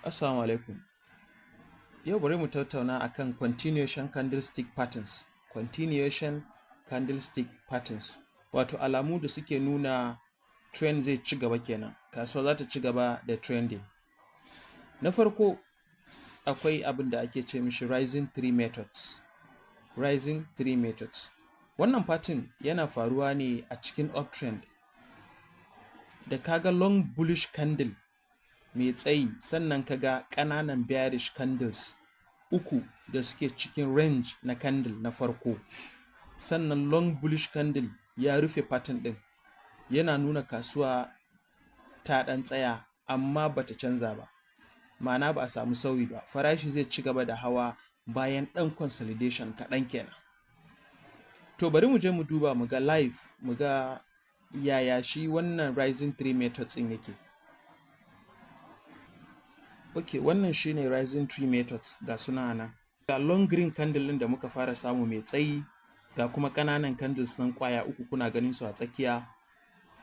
Assalamu alaikum. Yau bari mu tattauna akan continuation candlestick patterns. Continuation candlestick patterns, wato alamu da suke nuna trend zai ci gaba kenan, kasuwa za ta ci gaba da trending. Na farko akwai abin da ake ce mishi rising three methods. Rising three methods. Wannan pattern yana faruwa ne a cikin uptrend. Da ka ga long bullish candle mai tsayi, sannan ka ga ƙananan bearish candles uku da suke cikin range na candle na farko, sannan long bullish candle ya rufe pattern ɗin, yana nuna kasuwa ta ɗan tsaya amma bata canza ba, ma'ana ba a samu sauyi ba, farashi zai ci gaba da hawa bayan ɗan consolidation kaɗan kenan. To bari mu je mu duba mu ga live, mu ga yaya shi wannan rising three methods ɗin yake. Ok, wannan shi ne rising three methods, ga su nan a nan. Ga long green candle ɗin da muka fara samu mai tsayi, ga kuma ƙananan candles nan ƙwaya uku kuna ganin su a tsakiya,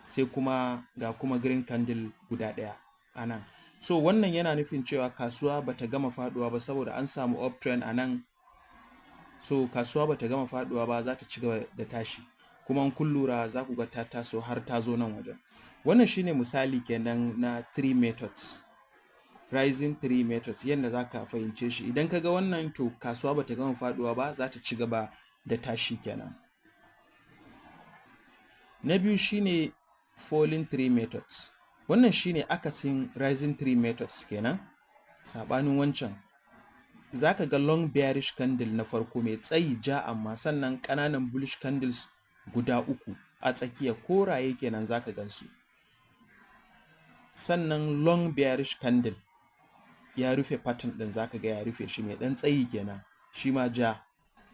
sai kuma ga kuma green candle guda ɗaya a nan. So wannan yana nufin cewa kasuwa bata gama faɗuwa ba saboda an samu uptrend a nan. So kasuwa bata gama faɗuwa ba, za ta ci gaba da tashi. Kuma in kun lura, za ku ga ta taso har ta zo nan wajen. Wannan shi ne misali kenan na three methods. Rising three methods, yadda za ka fahimce shi. Idan ka ga wannan, to kasuwa bata gama faɗuwa ba, za ta ci gaba da tashi kenan. Na biyu shi ne falling three methods. Wannan shi ne akasin rising three methods kenan, saɓanin wancan. Za ka ga long bearish candle na farko mai tsayi ja, amma sannan ƙananan bullish candles guda uku a tsakiya, koraye kenan za ka gan su. Sannan long bearish candle ya rufe pattern ɗin, za ka ga ya rufe shi mai ɗan tsayi kenan, shi ma ja.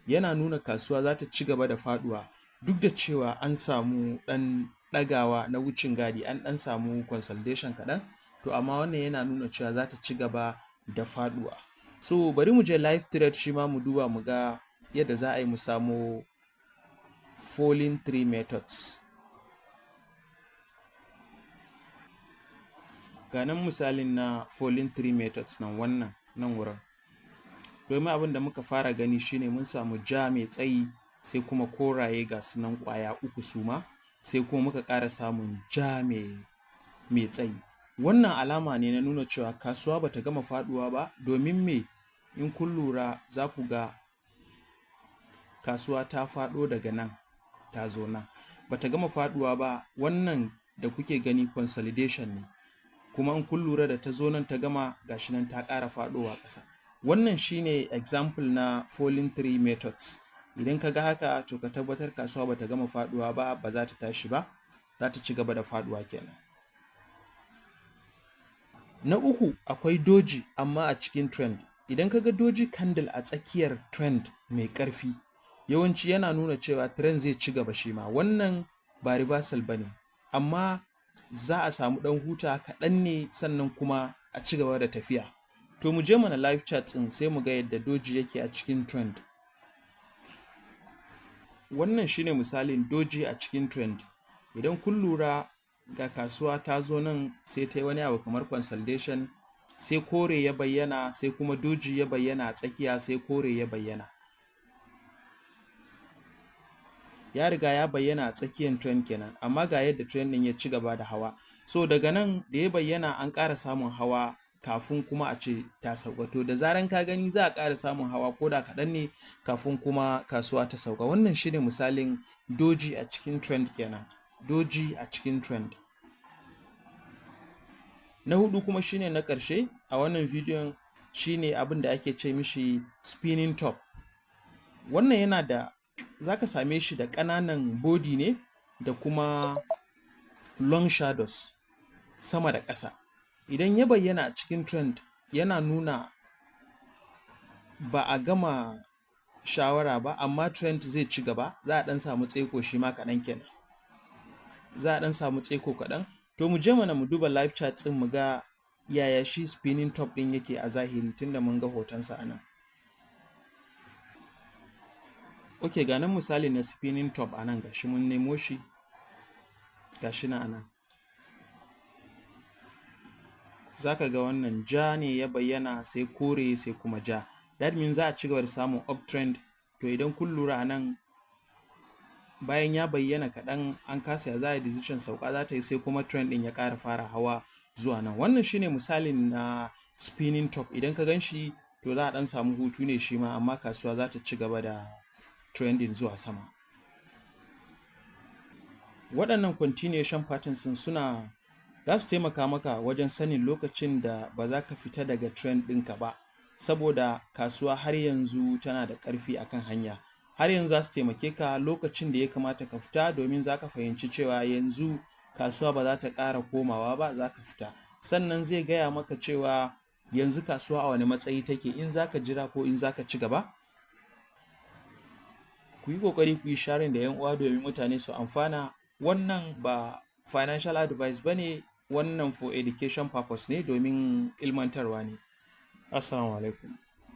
Yana nuna kasuwa za ta ci gaba da faɗuwa duk da cewa an samu ɗan ɗagawa na wucin gadi, an ɗan samu consolidation kaɗan, to amma wannan yana nuna cewa za ta ci gaba da faɗuwa. So bari mu je live trade shi ma mu duba mu ga yadda za a yi mu samo falling three methods. Ga nan misalin na falling three methods nan, wannan nan wurin. Domin abin da muka fara gani shi ne mun samu ja mai tsayi, sai kuma koraye ga su nan ƙwaya uku su ma, sai kuma muka ƙara samun ja mai tsayi. Wannan alama ne na nuna cewa kasuwa bata gama faɗuwa ba, domin me? In kun lura, za ku ga kasuwa ta faɗo daga nan ta zo nan. Bata gama faɗuwa ba, wannan da kuke gani consolidation ne. Kuma in kun lura, da ta zo nan ta gama, ga shi nan ta ƙara faɗowa ƙasa. Wannan shi ne example na falling three methods. Idan ka ga haka, to ka tabbatar kasuwa bata gama faɗuwa ba, ba za ta tashi ba, za ta ci gaba da faɗuwa kenan. Na uku akwai doji amma a cikin trend. Idan ka ga doji candle a tsakiyar trend mai ƙarfi, yawanci yana nuna cewa trend zai ci gaba shi ma. Wannan ba reversal ba ne, amma za a samu ɗan huta kaɗan ne, sannan kuma a ci gaba da tafiya. To mu je mana live chart ɗin, sai mu ga yadda doji yake a cikin trend. Wannan shi ne misalin doji a cikin trend. Idan kun lura, ga kasuwa ta zo nan, sai ta yi wani abu kamar consolidation, sai kore ya bayyana, sai kuma doji ya bayyana a tsakiya, sai kore ya bayyana. Ya riga ya bayyana a tsakiyar trend kenan, amma ga yadda trend ɗin ya ci gaba da hawa. So daga nan da ya bayyana, an ƙara samun hawa kafin kuma a ce ta sauka. To da zaran ka gani, za a ƙara samun hawa ko da kaɗan ne kafin kuma kasuwa ta sauka. Wannan shi ne misalin doji a cikin trend kenan. Doji a cikin trend. Na huɗu kuma shi ne na ƙarshe a wannan bidiyon, shi ne abin da ake ce mishi spinning top. Wannan yana da, za ka same shi da ƙananan body ne da kuma long shadows sama da ƙasa. Idan ya bayyana a cikin trend, yana nuna ba a gama shawara ba amma trend zai ci gaba, za a ɗan samu tsaiko shi ma kaɗan kenan. Za a ɗan samu tsaiko kaɗan. To mu je mana mu duba live chart ɗin, mu ga yaya shi spinning top ɗin yake a zahiri, tunda mun ga hotonsa a nan. Ok, ga nan misali na spinning top a nan, ga shi mun nemo shi, ga shi nan a nan. Za ka ga wannan ja ne ya bayyana, sai kore, sai kuma ja. That means za a ci gaba da samun uptrend. To, idan kun lura a nan, bayan ya bayyana kaɗan, an kasa ya za a yi decision sauka za ta yi, sai kuma trend ɗin ya ƙara fara hawa zuwa nan. Wannan shine misalin na spinning top. Idan ka gan shi, to za a ɗan samu hutu ne shi ma, amma kasuwa za ta ci gaba da trending zuwa sama. Waɗannan continuation patterns ɗin suna za su taimaka maka wajen sanin lokacin da ba za ka fita daga trend ɗinka ba, saboda kasuwa har yanzu tana da ƙarfi akan hanya. Har yanzu za su taimake ka lokacin da ya kamata ka fita, domin za ka fahimci cewa yanzu kasuwa ba za ta ƙara komawa ba, za ka fita. Sannan zai gaya maka cewa yanzu kasuwa a wane matsayi take, in za ka jira ko in za ka ci gaba. Ku yi ƙoƙari ku yi sharing da 'yan uwa domin mutane su amfana. Wannan ba financial advice ba ne, wannan for education purpose ne, domin ilmantarwa ne. Assalamu alaikum.